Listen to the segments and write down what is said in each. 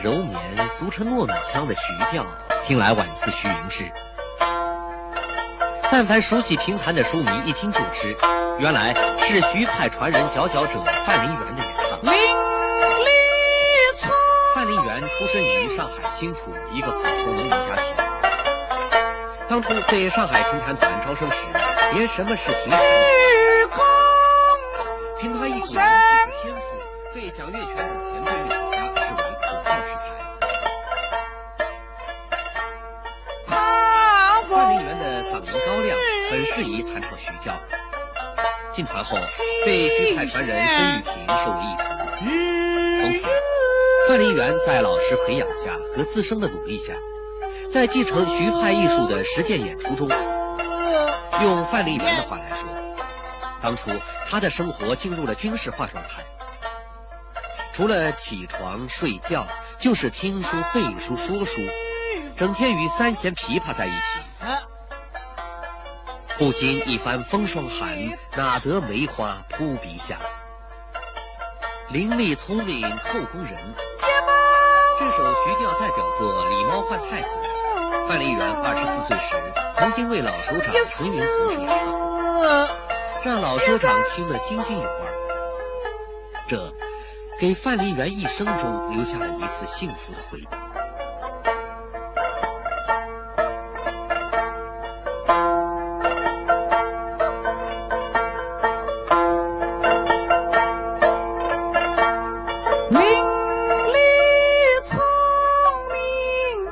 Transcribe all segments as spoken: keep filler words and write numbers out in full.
柔绵、俗称糯米腔的徐调，听来宛似虚云志。但凡熟悉评弹的书迷一听就知，原来是徐派传人佼佼者范林元的原唱。范林元出身于上海青浦一个普通农民家庭，当初被上海评弹团招生时，连什么是评弹都不知道，评弹艺术的天赋被蒋月泉等前辈艺术家视为可造之材。范林元的嗓音高亮，很适宜弹唱徐调。进团后，被徐派传人孙玉婷收为艺徒。从此，范林元在老师培养下和自身的努力下，在继承徐派艺术的实践演出中，用范林元的话来说，当初他的生活进入了军事化状态。 除了起床睡觉，就是听书、背书、说书，整天与三弦琵琶在一起。不经一番风霜寒，哪得梅花扑鼻香？伶俐聪明后宫人。这首徐调代表作《狸猫换太子》，范林元二十四岁时，曾经为老首长陈云同志演唱，让老首长听得津津有味儿。 这给范林元一生中留下了一次幸福的回忆。伶俐聪明 《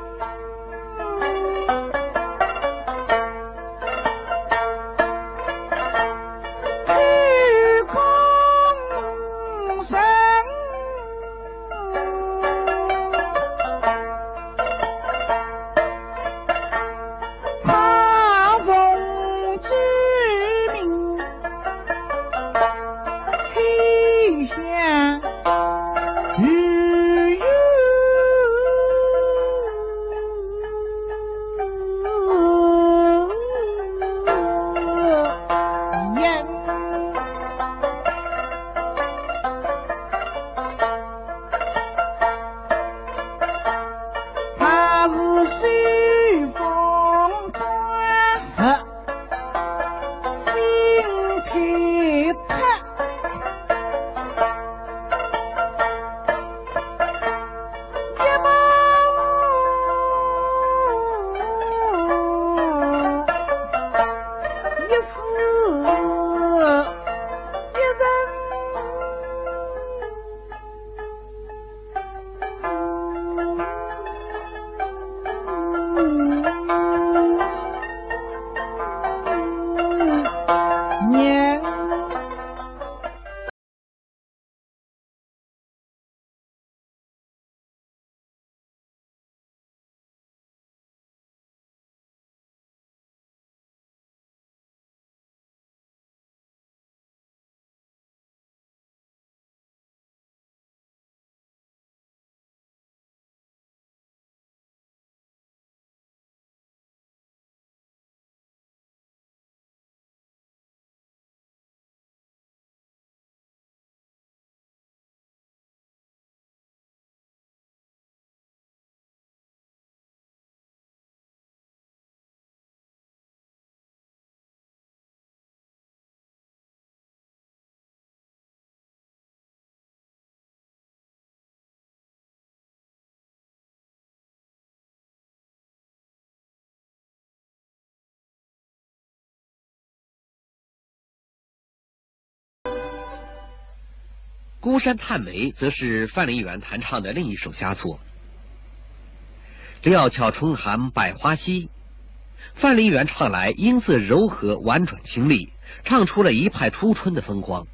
孤山叹梅》则是范林元弹唱的另一首佳作。料峭春寒百花稀，范林元唱来音色柔和，婉转清丽，唱出了一派初春的风光。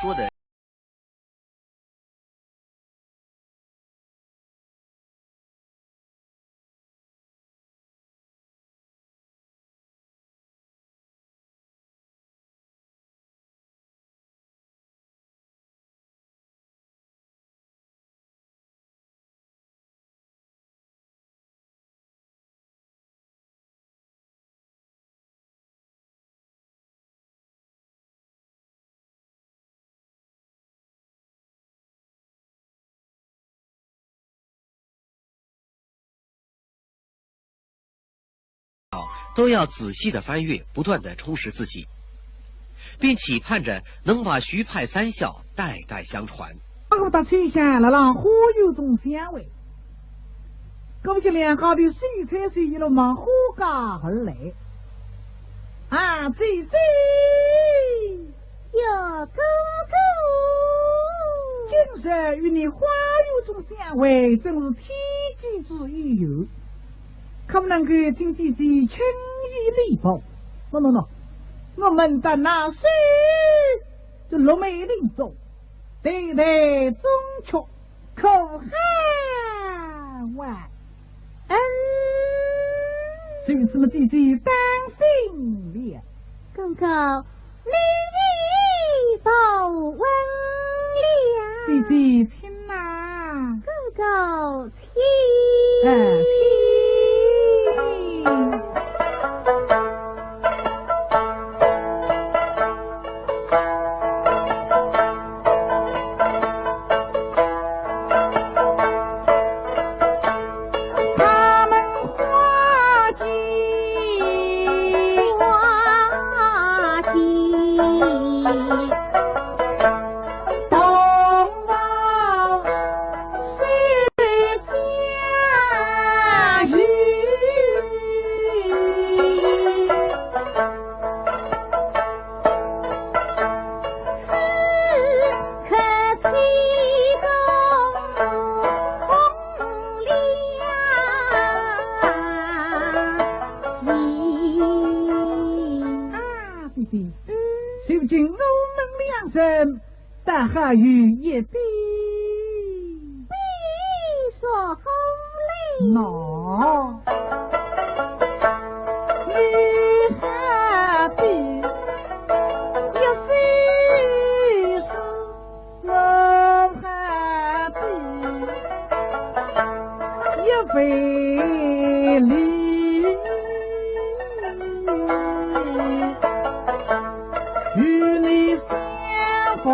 说的都要仔细的翻阅，不断的充实自己，并期盼着能把徐派三笑代代相传。阿哥搭秋香辣辣花园中相会，搿么两家头手牵手一路往花街而来。啊，姐姐，哟，哥哥，今日与你花园中相会，真是天赐之有缘。 可不能够请姐姐轻移礼步。喏喏喏，我们的那是这六妹林中，代代宗族，可好啊？嗯。就这么姐姐当心了。哥哥，你已不问了。姐姐，请啦。哥哥，请。哎，请。他们花季花季，东望西家园。 啊，姐姐，嗯。如今我们两人 但还有一比。比说好嘞。喏，你还比，一比是我还比，一比哩。 与你相逢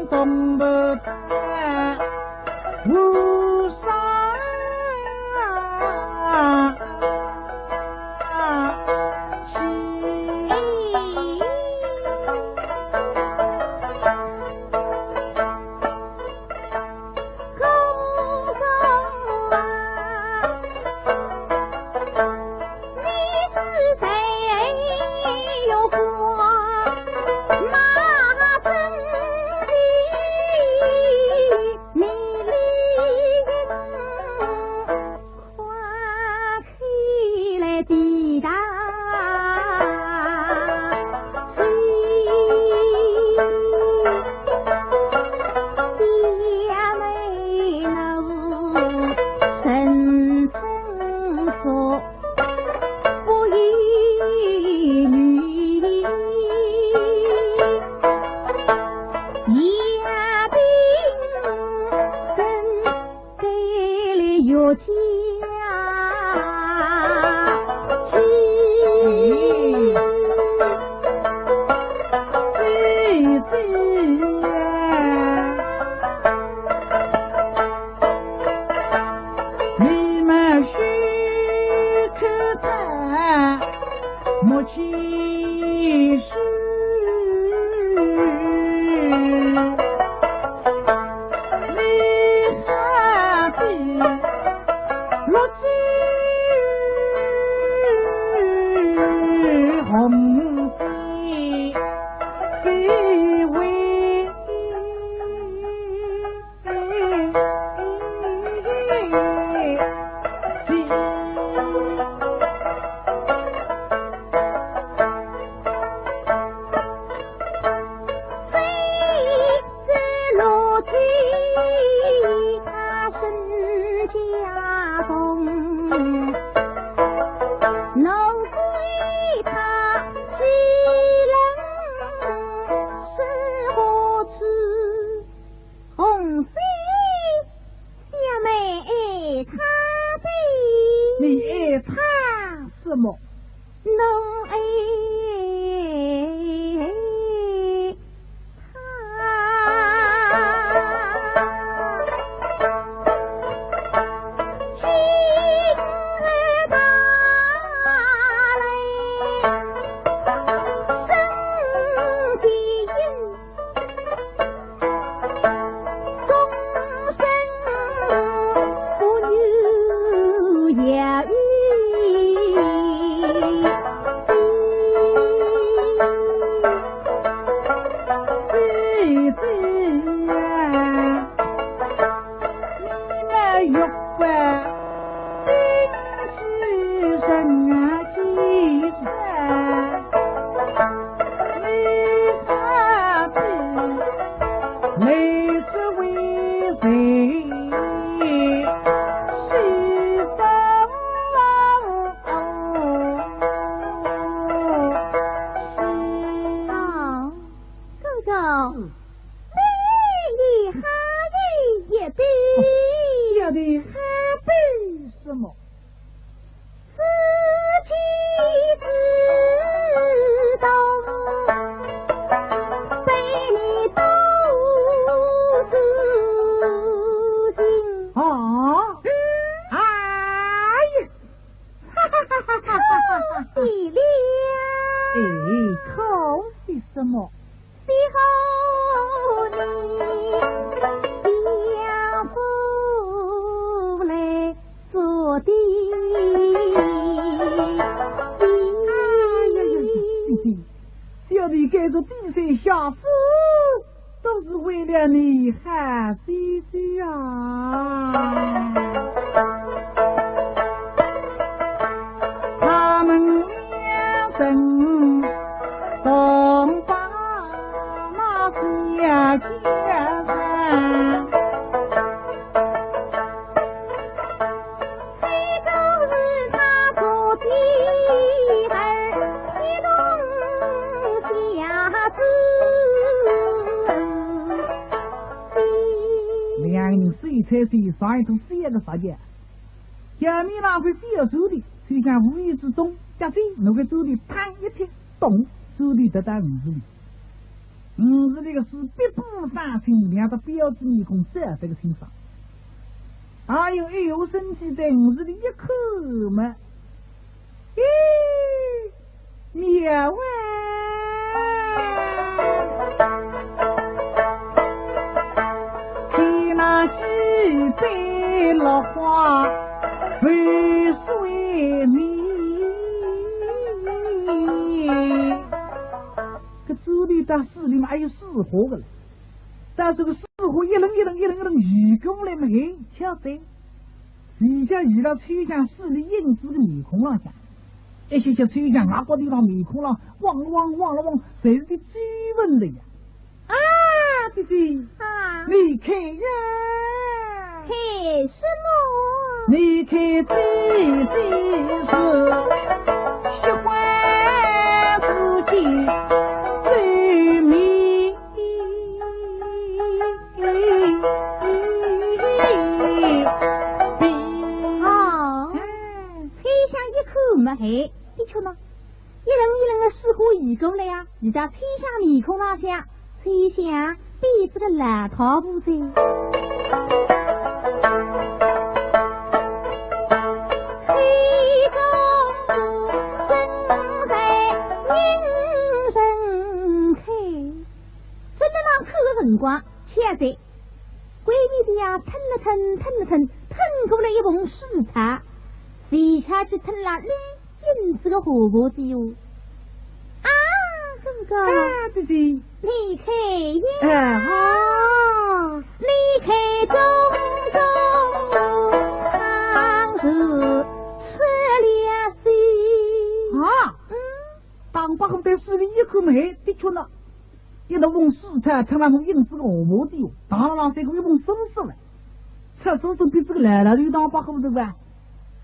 东北边，无上喜。 你们许可他母亲。 红飞，小妹爱他的。你爱他什么？侬爱他。啊，哥哥，是。你也还有一杯。哦，小弟，还杯什么？ 自己知道，被你都住进。啊？哎呀！哈哈哈哈哈哈！可惜了。哎，可惜什么？ 哎呀呀，小弟该做低三下四，都是为了你好姐姐啊。 两个人手搀手，上一桶水一个啥介，表面浪块小石头，就像无意之中，夹紧那个石头嘡一踢，咚，石头跌到河水里。河水里个水碧波上清，两只标致面孔照得个清爽。哎呦，哎呦，身体在河水里一看嘛， 咦，妙啊！天哪，几杯落花为谁眠？搿酒里搭水里嘛还有水花个了，但是个水花一轮一轮一轮一轮游过来嘛，嘿，巧哉。 徐家伊拉秋香水里影子个面孔浪向，一歇歇秋香额角头浪面孔浪，汪了汪，汪了汪，侪是个皱纹了呀。啊，姐姐，啊。你看呀。看什么？你看姐姐是雪花之间最美。 哦，秋香一看么嘿，的确嘛，一轮一轮个水花游过来呀，搿张秋香面孔浪向，秋香变仔个老太婆哉。秋香正在凝神看，正辣浪看个辰光， 巧哉，闺蜜的呀，吞了吞，吞了吞，吞过来一捧水草，随下去吞了绿金子个荷包子哟。啊，哥哥，啊，姐姐，你看呀，哎，啊，你看中中，倘若出了水。啊，嗯。打把火在水里一看么嘿，的确呢。 一大捧水草，吞了我银子个荷包子哟，打了浪三个一捧水水了。出水水比这个老老头打把火对吧？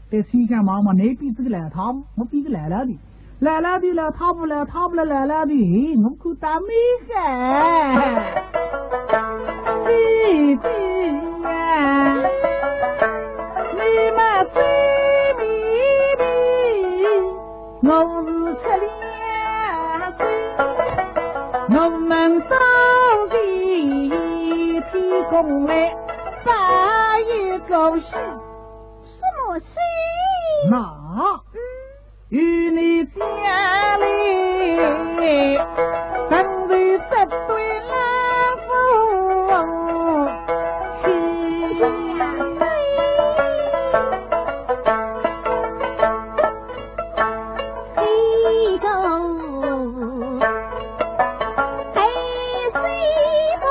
对秋香望望，倷比这个老太婆，我比个老老头。老老头老太婆，老太婆了老老头，嘿，我看倒蛮好。姐姐呀，你们最美丽。 我是吃了亏，我们到底天公来拜一个喜。什么喜？那，嗯。与你家里，本是这对老夫妻。 西宫，哎，西宫。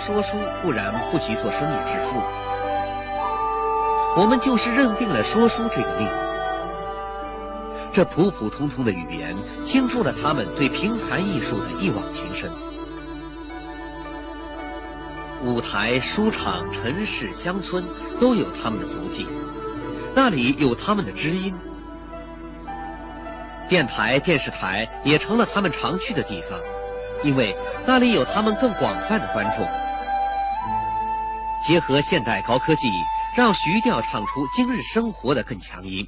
说书固然不及做生意致富，我们就是认定了说书这个命。这普普通通的语言，倾注了他们对评弹艺术的一往情深。舞台、书场、城市、乡村，都有他们的足迹，那里有他们的知音。电台、电视台也成了他们常去的地方，因为那里有他们更广泛的观众。结合现代高科技，让徐调唱出今日生活的更强音。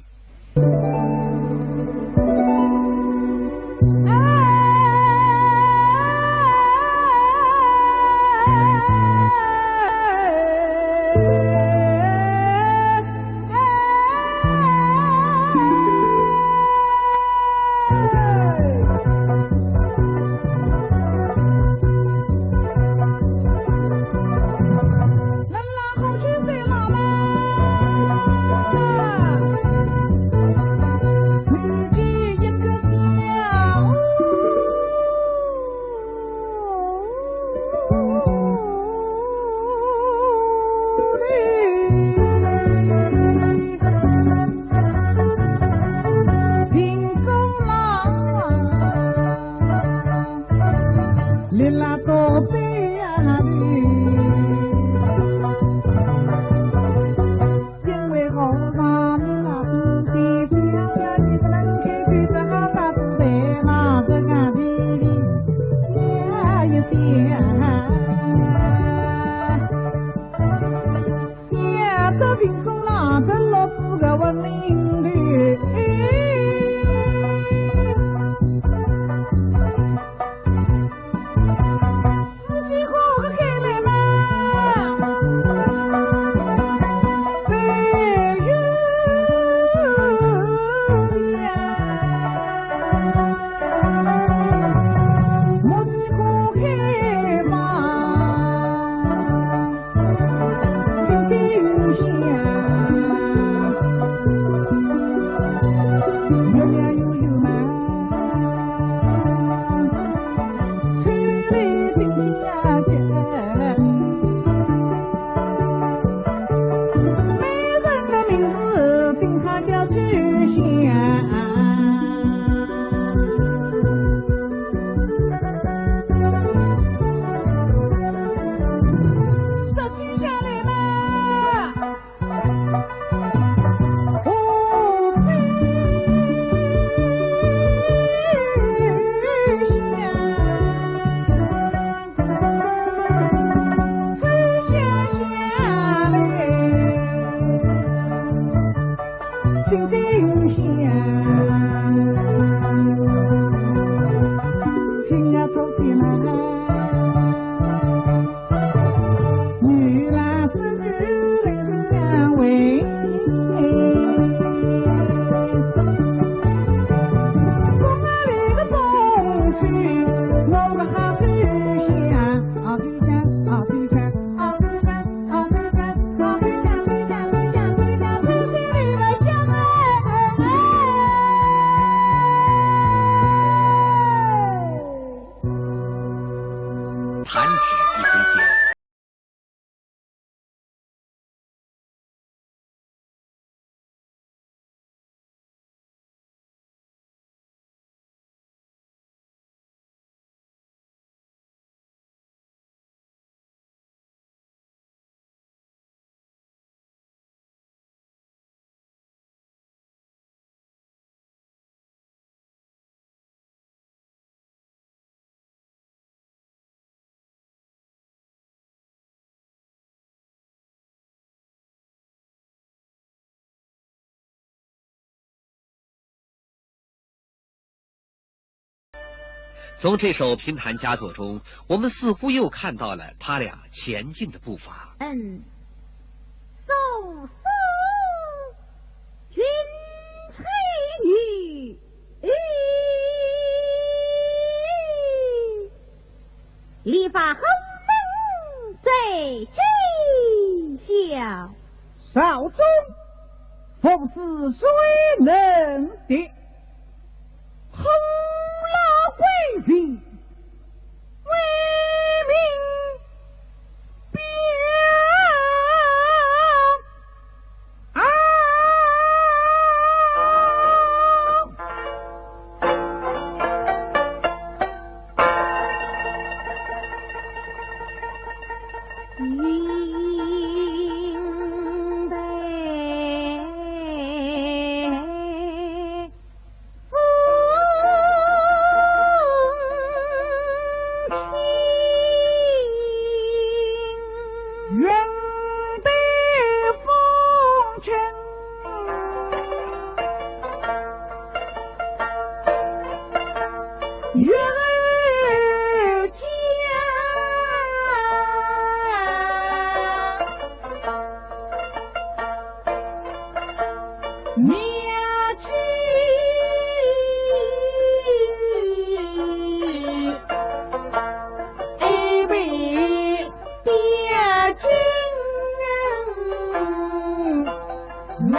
弹指一挥间。从这首评弹佳作中，我们似乎又看到了他俩前进的步伐。嗯，苏苏云吹雨，李白何曾在今宵？ 朝中服侍谁能敌？后老贵人威名妙计，哎，被表亲人拿。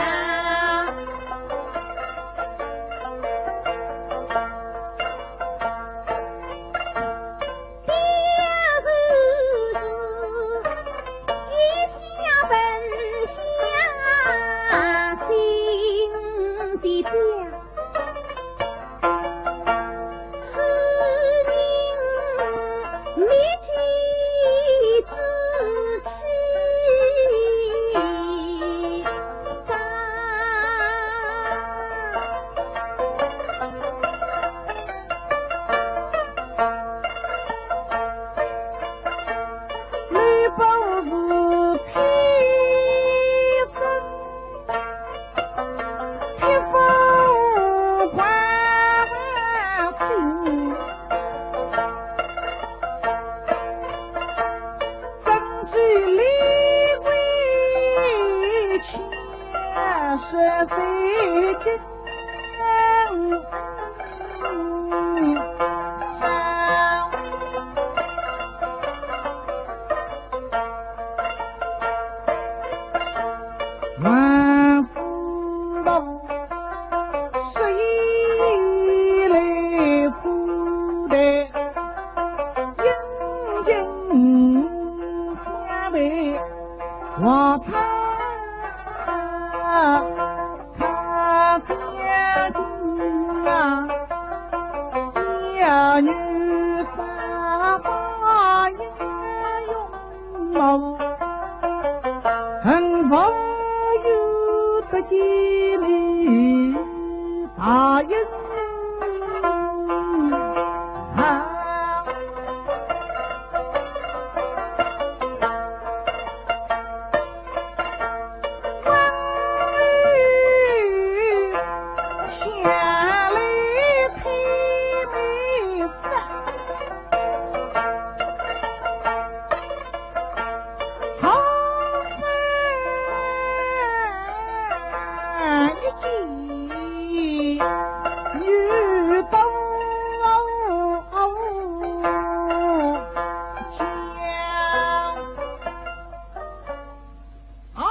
啊，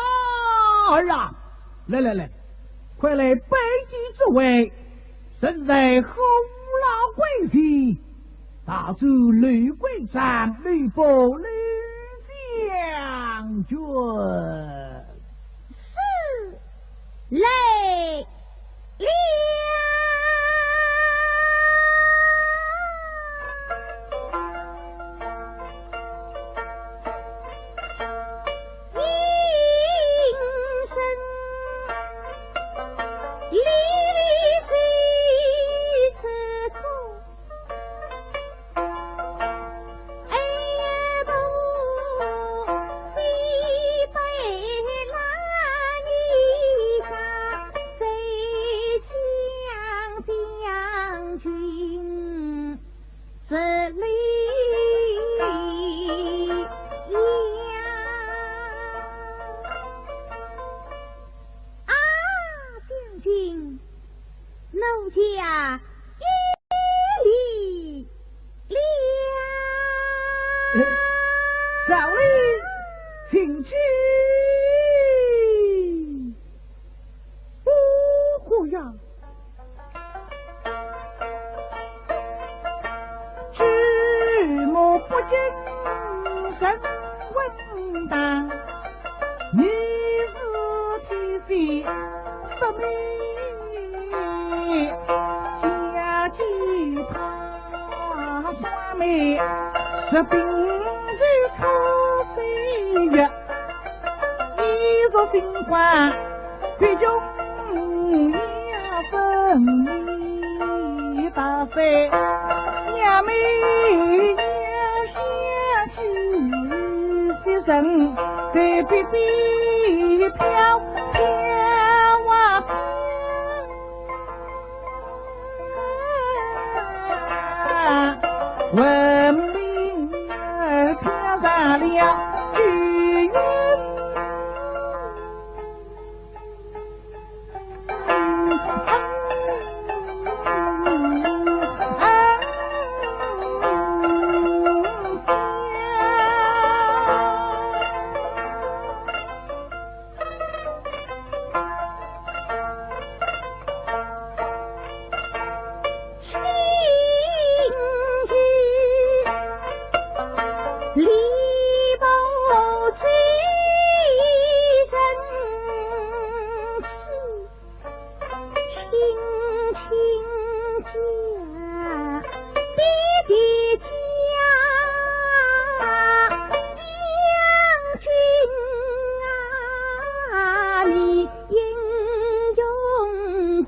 儿啊，来来来，快来拜见诸位，实在何劳贵妃，大周刘关张、刘伯、刘将军。是，来了。 啊，将军，奴家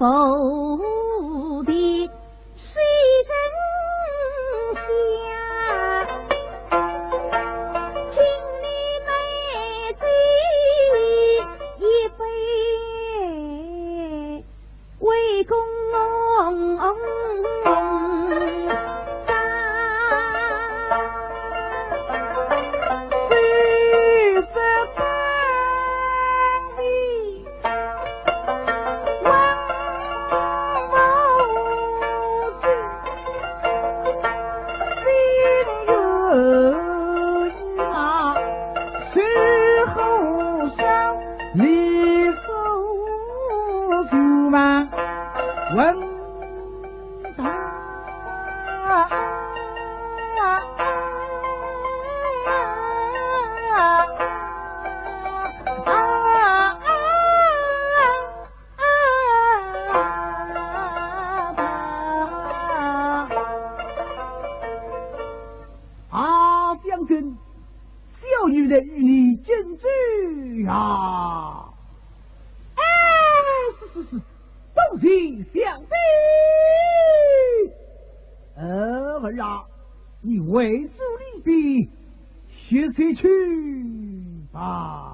头的水人下，请你妹子一杯，为公。啊，将军，小女来与你敬酒啊。哎，是是是，多谢小姐。呃，儿啊，你为主离别，歇息去吧。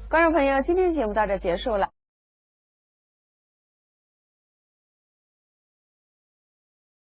观众朋友，今天的节目到这结束了。